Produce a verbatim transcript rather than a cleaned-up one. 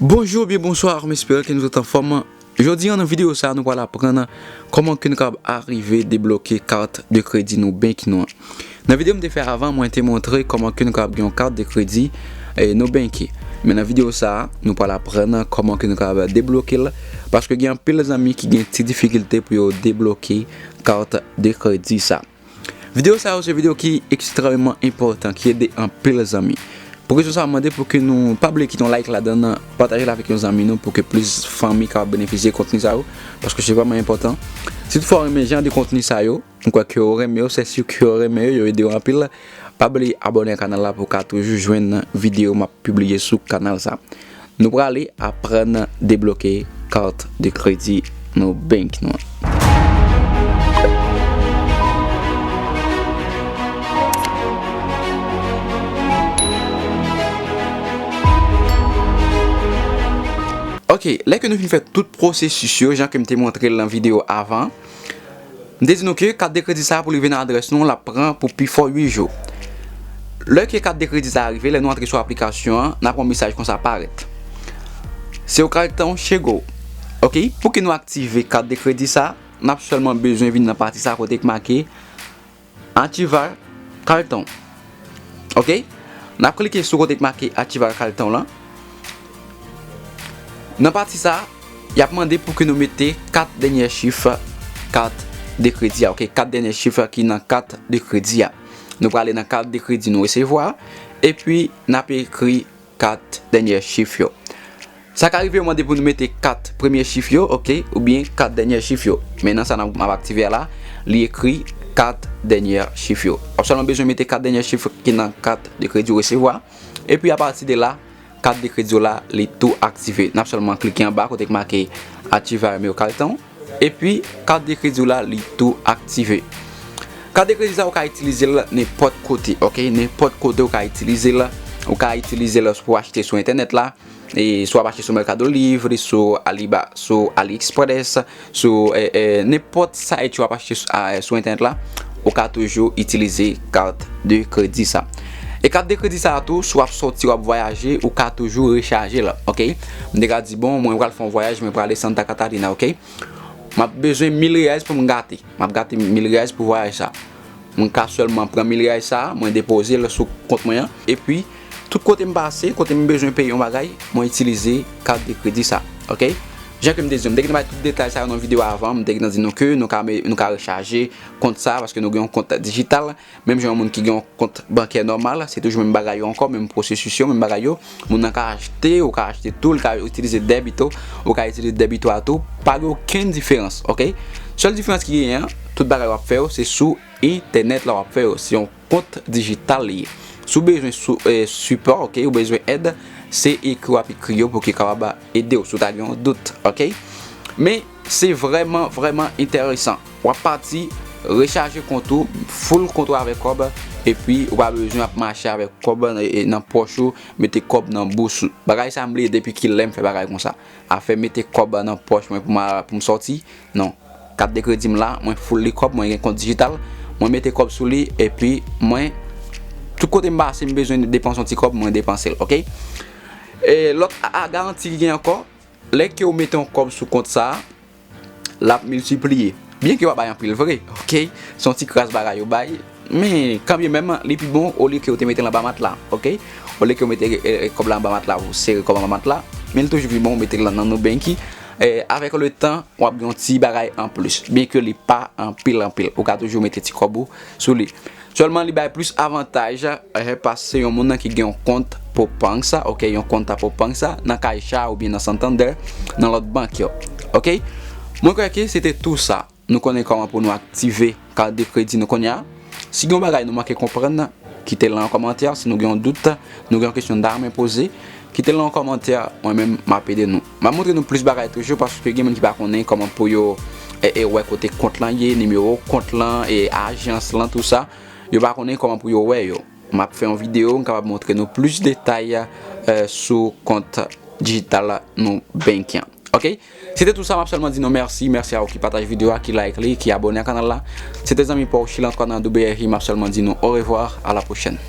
Bonjou oubyen bonswa, m espere ke nou tout anfòm. Jodi a, nan videyo sa a, nou pral aprann kòman ke nou kapab arive debloke kat de kredi Nubank nou an. Nan videyo m te fè avan, mwen te montre kòman ke nou kapab gen yon kat de kredi, eh, Nubank. Men nan videyo sa a, nou pral aprann kòman ke nou kapab debloke l, paske gen anpil zanmi ki gen ti difikilte pou yo debloke kat de kredi sa. Videyo sa yo se videyo ki ekstrèmman enpòtan, ki ede anpil zanmi. Pou rezon sa, m mande pou ke nou pa bliye kite yon like ladan, pataje l avèk yon zanmi nou pou ke plis fanmi kapab benefisye kontni sa yo, paske se vrèman enpòtan. Si toutfwa w renmen jan de kontni sa yo, m kwè ke w renmen yo, se si ke w renmen yo, yo ede w anpil. Pa bliye abòne ak kanal la pou w ka toujou jwenn videyo m ap pibliye sou kanal sa. Nou prale aprann debloke kat de kredi Nubank nou an. Ok, lè ke nou fin fè tout pwosesis yo, jan ke m te montre l nan videyo avan, m te di nou ke kat de kredi sa a pou li vin nan adrès nou, l ap pran pou pifò uit jou. Lè ke kat de kredi sa a rive, lè nou antre sou aplikasyon an, n ap wè yon mesaj konsa parèt. Se yon karton Chego. Ok, pou ke nou aktive kat de kredi sa, n ap sèlman bezwen vin nan pati sa kote k make Activar Cartão. Ok? N ap klike sou kote k make Activar Cartão lan. Nan pati sa, y ap mande pou ke nou mete kat dènye chif kat de kredi a, ok? Kat dènye chif ki nan kat de kredi a. Nou prale nan kat de kredi nou resevwa, epi n ap ekri kat dènye chif yo. Sa ka rive yo mande pou nou mete kat premye chif yo, ok, oubyen kat dènye chif yo. Men nan sa n ap, m ap aktive a la, li ekri kat dènye chif yo. W ap sèlman bezwen mete kat dènye chif ki nan kat de kredi w resevwa. Epi apati de la, kat de kredi w la, li tou aktive. N ap sèlman klike anba kote k make Ativar meu cartão. Epi, kat de kredi w la, li tou aktive. Kat de kredi sa, ou ka itilize l nenpòt kote, ok? Nenpòt kote ou ka itilize l. Ou ka itilize l pou achte sou entènèt la. E si w ap achte sou Mercado Livre, sou Aliba, sou AliExpress, sou, eh, eh, nenpòt site ou ap achte sou, ah, sou entènèt la, ou ka toujou itilize kat de kredi sa. E kat de kredi sa a tou, si w ap sòti, w ap vwayaje, ou ka toujou rechaje l, ok? M te ka di, bon, mwen pral fè yon vwayaj, mwen prale Santa Catarina, ok? M ap bezwen mil reais pou m gate. M ap gate mil reais pou vwayaj sa. Mwen ka sèlman pran mil reais sa, mwen depoze l sou kont mwen an. Epi, tout kote m pase, kote m bezwen peye yon bagay, mwen itilize kat de kredi sa. Ok? Jan ke m te di w, m te gentan bay tout detay sa yo nan videyo avan. M te gentan di nou ke nou ka, nou ka rechaje kont sa, paske nou gen yon kont dijital. Menm jan yon moun ki gen yon kont bankè nòmal, se toujou menm bagay yo ankò, menm pwosesis yo, menm bagay yo. Moun nan ka achte, ou ka achte tou, li ka itilize dèbito, ou ka itilize dèbito a tou, pa gen okenn diferans, ok? Sèl diferans ki genyen an, tout bagay w ap fè yo, se sou entènèt la w ap fè yo, se yon kont dijital li ye. Si w bezwen sou, eh, sipò, ok, ou bezwen èd, se ekri w ap ekri yo pou ki kapab ede w si w ta gen yon dout, ok? Men, se vrèman, vrèman enteresan. W ap pati rechaje kont ou, full kont ou avèk kòb, epi ou pa bezwen ap mache avèk kòb nan, nan pòch ou, mete kòb nan bous ou. Bagay sa a m bliye depi kilè m fè bagay konsa. Afè mete kòb nan pòch mwen pou m a, pou m sòti, non. Kat de kredi m la, mwen full li kòb, mwen gen kont dijital, mwen mete kòb sou li, epi mwen, tout kote m pase, m bezwen depanse yon ti kòb, mwen depanse l, ok? E lòt a, a garanti ki gen ankò, lè ke w mete yon kòb sou kont sa a, l ap miltipliye. Byen ke yo pa bay anpil vre, ok? Se yon ti kras bagay yo bay, men kanmenm, li pi bon olye ke w te mete l anba matla, ok? Olye ke w mete, e, e, kòb la anba matla, ou sere kòb anba matla, men li toujou pi bon w mete l nan Nubank. E, avèk le tan, w ap gen yon ti bagay anplis, byen ke li pa anpil, anpil. Ou ka toujou mete ti kòb ou sou li. Sèlman li bay plis avantaj, eh, pase yon moun nan ki gen yon kont Poupança, ok, yon kont Poupança nan Caixa oubyen nan Santander, nan lòt bank yo. Ok? Mwen kwè ke se te tou sa. Nou konnen kòman pou nou aktive kat de kredi nou kounye a. Si gen yon bagay nou manke konprann, kite l nan kòmantè. Si nou gen yon dout, nou gen yon kesyon n ta renmen poze, kite l nan kòmantè, mwen menm, m ap ede nou. M ap montre nou plis bagay toujou, paske gen moun ki pa konnen kòman pou yo, e, e, wè kote kont lan ye, nimewo kont lan, e, ajans lan, tou sa. Yo pa konnen kòman pou yo wè yo. M ap fè yon videyo, m kapab montre nou plis detay, e, sou kont dijital Nubank an. Ok? Se te tou sa, m ap sèlman di nou mèsi. Mèsi a ou ki pataje videyo a, ki like li, ki abòne a kanal la. Se te zanmi pa w Chilantwa nan W R I, m ap sèlman di nou orevwa, a la pwochèn.